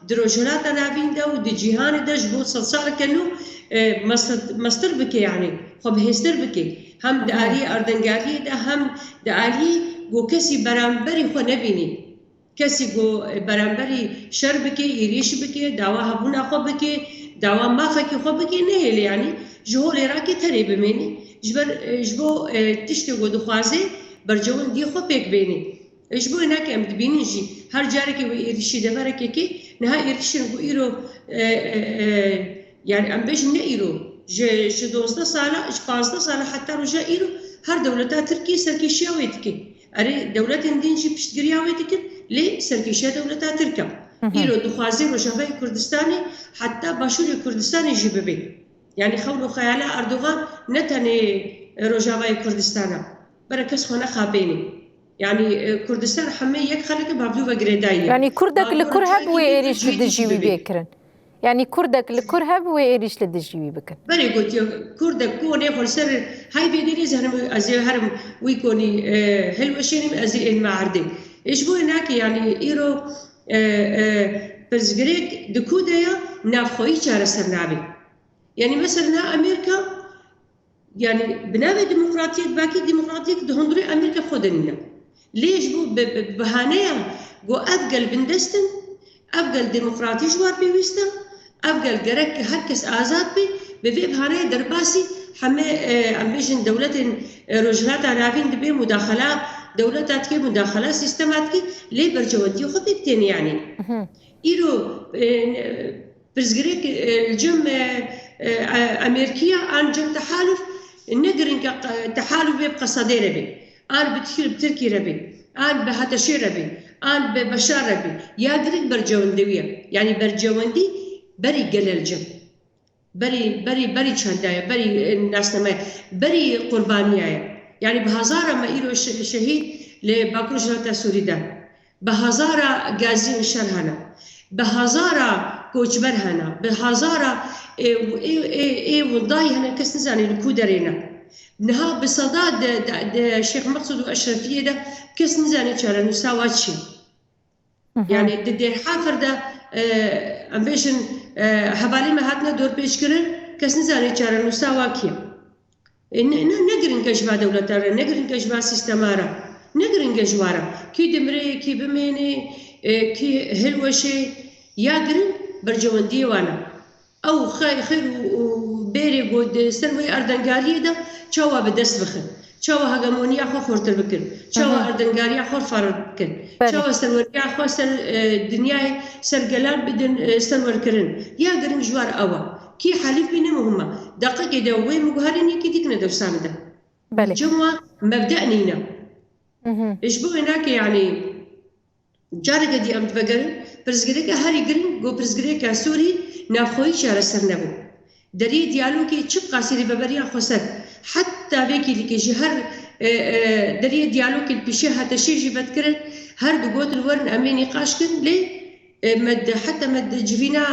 di Rojhilata Navîn de û di cîhanê de ji bo sedsaleke nû, e, mestir, mestir bike, yanî xwe bihêztir bike. Hem di aliyê erdnîgariyê de hem di aliyê ku kesî beramberî xwe nebînî. Kesî ku beramberî şer bike, êrîş bike, dawa hebûna xwe bike, dawa mafekî xwe bike, nehêle, yanî ji holê rake terê bimêne. Ji ber, e, ji bo, e, tiştê ku dixwaze bercewendiyê xwe pêk bêne. E, ji bo hinekê em dibînin jî, her carekê wê êrîşî deverekê kê, niha êrîşên ku îro, e, e, e, yanî em bêjin ne îro, ji, ji dozdeh sala, ji pazdeh sala heta roja îro her dewleta Tirkiyê serkêşiya wê dike. Erê, dewletên din jî piştgiriya wê dikin, lê serkêşiya dewleta Tirk e. Îro dixwaze Rojavayê Kurdistanê heta Başûrê Kurdistanê jî bibe. Yanî xewn û xeyala Erdogan ne tenê Rojavayê Kurdistan e. Bere kes xwe nexapêne. Yanî, e, Kurdistan hemê yek xelk e, bi hevdû ve girêdayî ye. Yanî Kurdek li kur heb wê êrîş li dijî wî bê kirin? Yanî Kurdek li kur heb wê êrîş li dijî wî bikin? Berê gotiye, Kurdek ku nêxwe li ser heyvê dêrê, ez herim, ez ê herim wî konî, e, hilweşênim, ez ê ênim erdê. Ê ji bo wê nake, yanî îro, e, e, pirsgirêk di ku de ya, navxweyî çareser nabe. Yanî mesela Amerîka, yanî bi navê demokratiyek, belkî demokratiyek di hundirê Amerîka xwe de nîne. Lê ji bo bi, bi, bi bahaneya ku ev gel bindest in, ev gel demokratî ji wan pêwîst e, ev gel gerek her kes azad be, bi vê bahaneyê derbasî hemê, e, em bêjin dewletên, e, Rojhilata Navîn dibe mudaxela dewleta dike, mudaxela sîstema dike, lê bercewendiyê xwe pêk têne yanî. Îro, e, pirsgirêk, e, li cem, e, e, Amerîkiya an cem tehaluf ne girîng e, qe-, tehaluf bê bi Qesedê re bê, an bi Tirk-, bi Tirkî re bê, an bi HTŞê re bê, an bi Beşar re bî. Ya giring bercewendî wî ye. Yanî bercewendî berî gelelce. Berî, berî, berî çanda ye, berî, e, nasname ye, berî qurbaniya ye. Yanî bi hezara me îro şe-, şehîd li Bakur Rojhilata Sûrî de. Bi hezara gaziyên şer hene. Bi hezara koçber hene. Bi hezara, e, ê, ê, ê windayî hene, kes nizane li ku derê ne. Niha bi seda di, di, di Şêx Meqsûd û Eşrefiyê de kes nizane çarenûsa wa çi ye. Hı hı. Yani di Dêrhafir de, e, em bêjin, e, hevalê me hatine dorpêçkirin, kes nizane çarenûsa wa kî ye. E, ne, ne, ne giring e ji va dewleta re, ne giring e ji va sîstema re, ne giring e ji wa re. Kî dimrê, kî bimênê, e, kî hilweşê, ya giring bercewendiyê wan e. Ew xey-, xêr û, û bêrê ku di ser wê erdengariyê de çawa bi dest bixin, çawa hegemoniya xwe xurtir bikin, çawa Aha. erdengariya xwe ferr bikin, Belê. çawa serweriya xwe ser, e, dinyayê, ser gelan bidin, e, serwerkirin. Ya giring ji war ew e. Kî helîf bî ne muhim e. Deqekê de wê min guherîn yekî dîk ne dewsa min de. Belê. Cem wa mebde nîne. Mhm. Ji bo wê nake, yanî, Careke dî em divegerin, pirsgirêka herî giring ku pirsgirêka Sûrî navxweyî çareser nebû. Deriyê diyalogê çiqasî rêveberiya xweser, heta vê kîlikê jî her, e, e, deriyê diyalogê li pêşiya HTŞê jî vedkirin, her digotin werin em ê nîqaş kin, lê, e, me di, heta me di civîna,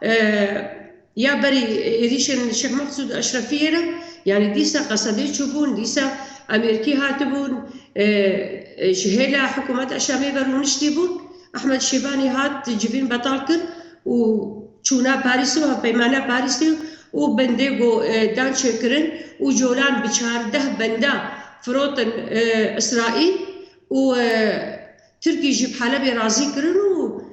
e, Ya berî êrîşên Şêx Meqsûd Eşrefiyê re, yanî dîsa qesedê çûbûn, dîsa Amerîkî hatibûn, e, e, ji hêla hikûmeta Şamê ve rûniştî bûn. Ehmed Şêbanî hat civîn betal kir û çûna Parîsê û hevpeymana Parîsê û bendê ku, e, dan çêkirin û colan bi çardeh benda firotin, e, Îsraîl û, e, Tirkî jî bi Helebê razî kirin û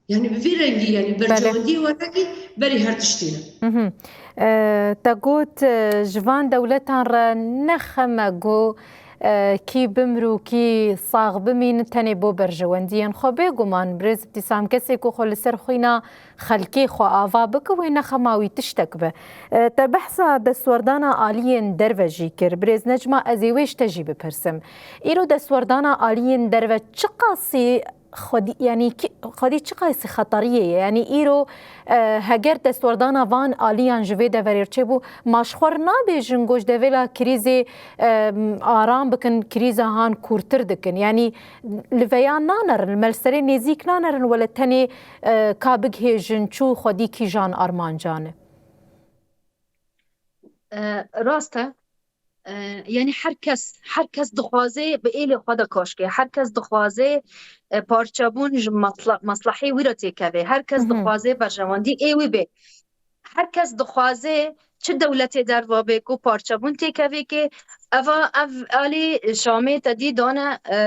Yani bi vî rengî, yani Belê. bercewendiyê we nekî berî her tiştî ne. Mhm. E, te got, e, ji van dewletan re ne xem e ku, e, kî bimir û kî sax bimîn tenê bo berjewendiyên xwe. Bêguman, birêz Îbtîsam, kesê ku xwe li ser xwîna xelkê xwe ava bike, wê ne xema wî tiştek be. E, te behsa destwerdana aliyên derve jî kir. Birêz Necma, ez ê wê ji te jî bipirsim. Îro destwerdana aliyên derve çiqasî Xwedî, yanî kî-, xwedî çiqasî xeteriyê ye? Yanî îro, e, heger destwerdana van aliyan ji vê deverê çêbû, ma ji xwe re nabêjin ku ji devêla krîzê, e, aram bikin, krîza han kûrtir dikin. Yanî li veya nanerin, li me li serê nêzîk nanerin, wele tenê, e, ka bigihêjin çû xwedî kîjan armancan e. E, rast e. E, yanî her kes, her kes dixwaze bi êlê xwe de kaşke. Her kes dixwaze, e, parçebûn ji masla-, maslahê wî re têkeve. Her kes Mhm. dixwaze berjewendî ê wî bê. Her kes dixwaze çi dewletê derva bê ku parçebûn têkeve ke eva, ev alî Şamê te dî dane, e,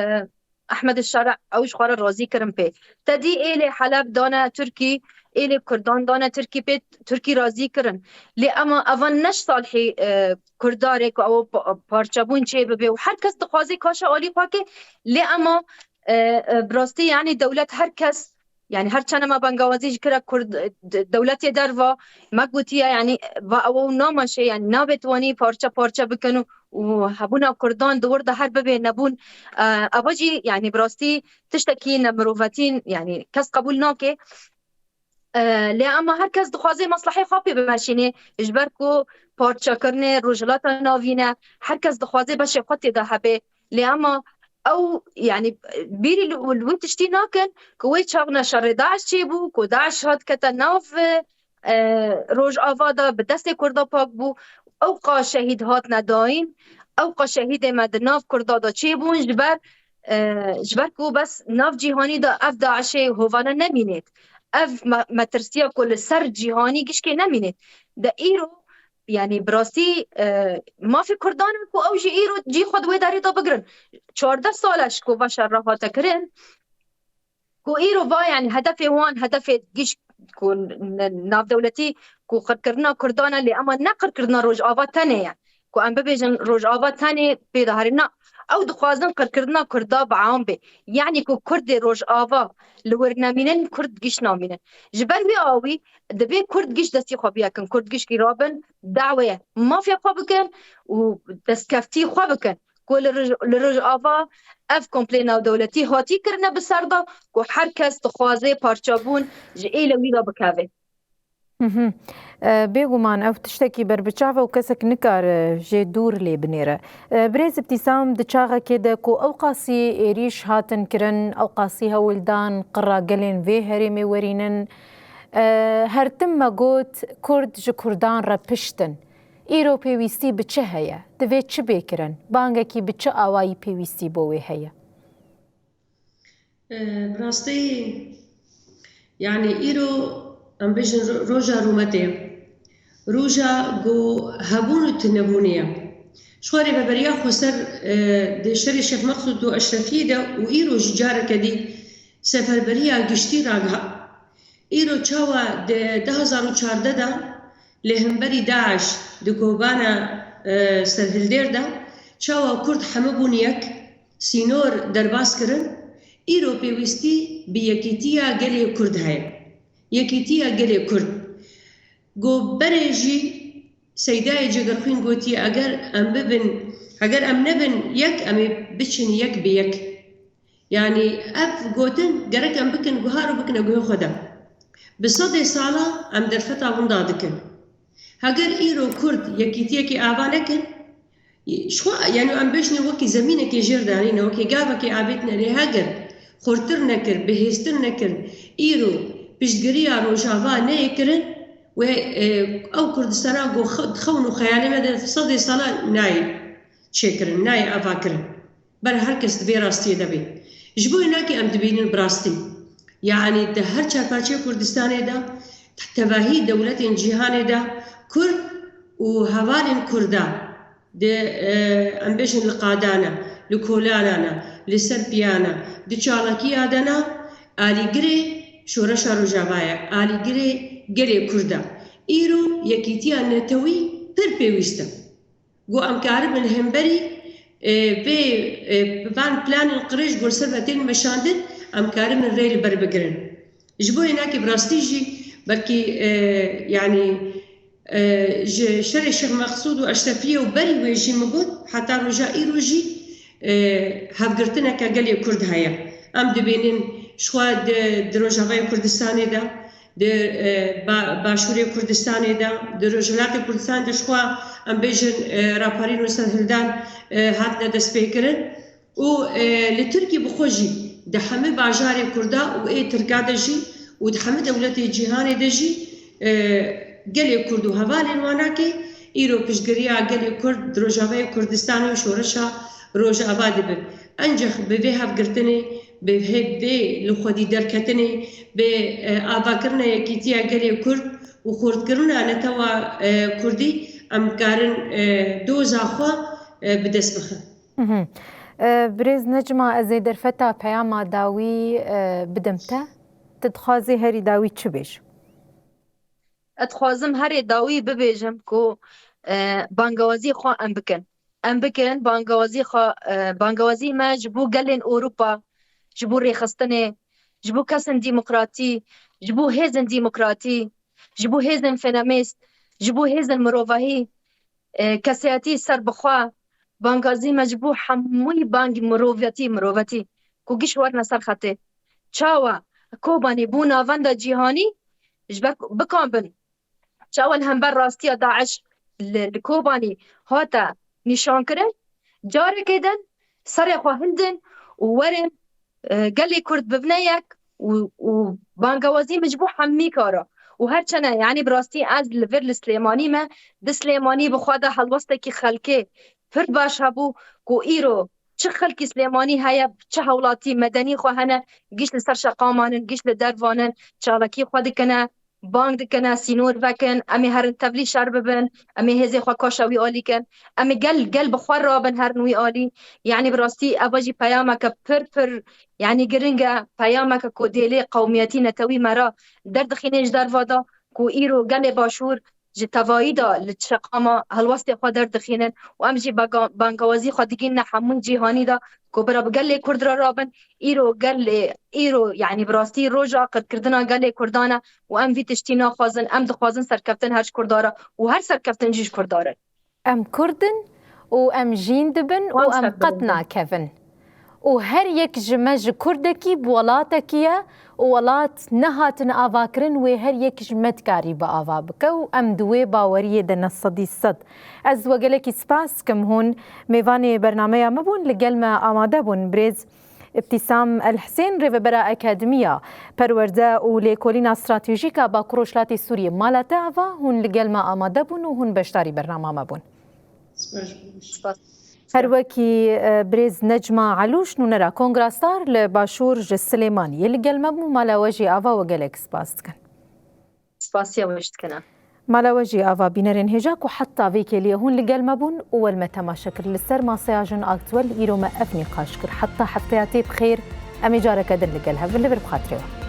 Ehmed Şara ew ji xwe re razî kirin pê. Te dî êlê Heleb dane Tirkî, êlê Kurdan dane Tirkî pê Tirkî razî kirin. Lê ema evan ne ji salhê, e, Kurdarê ku ew pa-, parçebûn çê bibe û her kes dixwaze kaşa alî xwe ke, lê ema, e, e, bi rastî, yanî dewlet her kes, yanî her çend me bengawazî ji kira Kurd, e, de-, dewletê derva me gotiye, yanî va ew nameşe, yanî nabe twanî parçe parçe bikin û, û hebûna Kurdan di wir de her bibe nebûn. E, eva jî, yanî bi rastî tiştekî nemirovetîn, yanî kes qebûl nake. E, lê ema her kes dixwaze maslahê xwe pê bimeşînê, ji ber ku parçekirinê Rojhilata Navîn e, her kes dixwaze beşê xwe tê de hebe. Lê ema ew, yanî, bîrî li, li wî tiştî nakin ku wê çaxna şerê DAIŞ çêbû, ku DAIŞ hat kete nav, e, Rojava de, bi destê Kurda pak bû. Ew qa şehîd hatine dayîn, ew qa şehîdê me di nav Kurda de çêbûn, ji ber, e, ji ber ku bes nav cîhanî de ev DAIŞê hovane nemînêt. Ev me-, metirsiya ku li ser cîhanî gişkê nemînêt. De îro, yanî bi rastî, e, mafê Kurdan e ku ew jî îro cî xwe di wê derê de bigirin. Çardeh sal e ji ku va şer re hate kirin. Ku îro va, yanî hedefê wan, hedefê giş ku n-, navdewletî ku qirkirina Kurdan e, lê ema ne qirkirina Rojava tenê ye. Ku em bibêjin Rojava tenê pê de herî, na, ew dixwazin qirkirina Kurda bi am bê. Yanî ku Kurdê Rojava li wir nemînin, Kurd giş namînin. Ji ber wî awî divê Kurd giş destî xwe biyekin. Kurd giş kî rabin dawê ye. Mafê xwe bikin û destkeftî xwe bikin. ku li Roj-, li Rojava ev komplê navdewletî hatî kirine bi ser de, ku her kes dixwaze parçebûn ji êlê wî de bikeve. Mhm. E, bêguman ew tiştekî berbiçav e û kesek nikare jê dûr lê binêre. E, Birêz Îbtîsam, di çaxekê de ku ew qasî êrîş hatin kirin, ew qasî hewldan qira gelên vê herêmê werînin, e, her tim me got, Kurd ji Kurdan re pişt in. Îro pêwîstî bi çi heye? Divê çi bê kirin? Bangekî bi çi awayî pêwîstî bo wê heye? E, bi rastî, yanî îro, em bêjin ro-, roja rûmetê, roja ku hebûn û tunebûnê ye. Ji xwe rêveberiya xweser, e, di şerê Şêx Meqsûd û Eşrefiyê de û îro jî careke dî seferberiya giştî ragiha. Îro çawa di du hezar û çardeh de li hemberî DAIŞ di kovana, e, Serhildêr de çawa Kurd hemû bûn yek, sînor derbas kirin, îro pêwîstî bi yekîtiya gelê Kurd heye. Yekîtiya gelê Kurd. Go berê jî Seydayê Cegerxwîn gotiye, eger em bibin, eger em nebin yek, em ê biçin yek bi yek. Yanî ev gotin gerek em bikin guhar û bikine guhê xwe de. Bi sedê sala em derfeta winda dikin. Heger îro Kurd yekîtiyekê ava nekin, ji xwe, yanî em bêjinê wekî zemînekê jêr danîne, wekî gavekê avêtine lê heger xurtir nekir, bihêztir nekir, îro piştgiriya Rojava neyê kirin, wê, e, ew Kurdistana ku xew-, xewn û xeyalê me de sedê sala nayê çêkirin, nayê avakirin. Ber her kes di vê rastiyê de bê. Ji bo hinekî em dibînin bi rastî. Yanî di her çar parçeyê Kurdistanê de, tevahî dewletên cîhanê de Kurd û hevalên Kurda di, e, em bêjin li qadana, li kolanana, li ser piyana, di çalakiya de ne, alîgirê şoreşa Rojava ye, alîgirê gelê Kurd e. Îro yekîtiya netewî pir pêwîst e. Ku em karibin li hemberî, e, vê, e, van planên qirêj ku li ser ve tên meşandin, em karibin rê li ber bigirin. Ji bo hinekî bi rastî jî belkî, e, yanî, e, ji şerê Şêx Meqsûd û Eşrefiyê û berî wê jî min got, heta roja îro jî, e, hevgirtineke gelê Kurd heye. Em dibînin ji xwe di, di Rojavayê Kurdistanê de, di, e, ba-, Başûrê Kurdistanê de, di Rojhilatê Kurdistanê de ji xwe em bêjin, e, raparîn û serhildan, e, hatine destpêkirin û, e, li Tirkî bi xwe jî di hemî bajarê Kurda û ê Tirka de jî û di hemî dewletê cîhanê de jî, e, gelê Kurd û hevalên wanakê îro piştgiriya gelê Kurd di Rojavayê Kurdistanê û şoreşa Rojava dibin. Encex bi vê hevgirtinê, bi hê-, vê li xwedî derketinê, bi, e, avakirina yekîtiya gelê Kurd û xurtkirina netewa, e, Kurdî em karin, e, doza xwe, e, bi dest bixin. Mhm. E, Birêz Necma, ez ê derfeta peyama dawî, e, bidim te. Tu dixwazî herî dawî çi bêj? Ez dixwazim herê dawî bibêjim ku, e, bangewazî xwe em bikin. Em bikin, bangewazî xwe, e, bangewazî me ji bo gelên Ewropa, ji bo rêxistinê, ji bo kesên demokratî, ji bo hêzên demokratî, ji bo hêzên feminîst, ji bo hêzên mirovahî, e, kesayetî serbixwe, bangewazî me ji bo hemûyî bangî mirovetî, mirovetî ku giş werine ser xetê. Çawa Kobanî bû navenda cîhanî ji ber ku bikan bin. Çawa li hember rastiya DAIŞ li, li Kobanî hate nîşankirin, carekê din serê xwe hildin û werin, e, gelê Kurd bibine yek û, û bangewazî min ji bo hemî kara. Û her çene, yanî bi rastî ez li vir li Silêmanî me, di Silêmanî bi xwe de helwestekî xelkê pir baş hebû ku îro çi xelkî Silêmanî heye, çi hewlatî medenî xwe hene, giş li ser şeqaman in, giş li dervan in, çalakî xwe dikine, bang dikine, sînor vekin, em ê herin tevlî şer bibin, em ê hêzê xwe kaşa wî alî kin, em ê gel, gel bi xwe rabin herin wî alî. Yanî bi rastî ev jî peyameke pir, pir, yanî giring e, peyameke ku dêlê qewmiyetî netewî me re derdixîne ji derva de, ku îro gelê Başûr ji tevayî de li şeqama helwestê xwe derdixînin û em jî bega-, bangewazî xwe digînine hemû cîhanî de ku bira bi gelê Kurd re rabin. Îro gelê, îro, yanî bi rastî roja qirkirina gelê Kurdan e û em vî tiştî naxwazin. Em dixwazin serkeftin her ji Kurda re û her serkeftin jî ji Kurda re. Em Kurd in û em jîn dibin û em qet nakevin. Û her yek ji me ji Kurdekî bi welatekî ye û welat nehatin avakirin, wê her yek ji me dikarî bi ava bike û em di wê baweriyê de ne sedî sed. Ez we gelekî spas dikim hûn mêvanê bernameya me bûn, li gel me amade bûn birêz Îbtîsam El Hisên, rêvebera Akademiya Perwerde û Lêkolîna Stratejîk a Bakur Rojhilatê Sûriyê. Mala te ava, hûn li gel me amade bûn û hûn beşdarî bernama me bûn. Her wekî, e, birêz Necma Elûş, nûnera Kongra Star li Başûr ji Silêmaniyê li gel me bû. Mala we jî ava, we gelek spas dikin. Spasiya we jî dikene. Mala we jî ava, bînerên hêja ku heta vê kêliyê hûn li gel me bûn û we li me temaşe kir. Li ser Masaya Jin Aktuel îro me ev nîqaş kir. Heta hefteya tê bi xêr, em ê careke din li gel hev bin. Li vir bi xatirê we.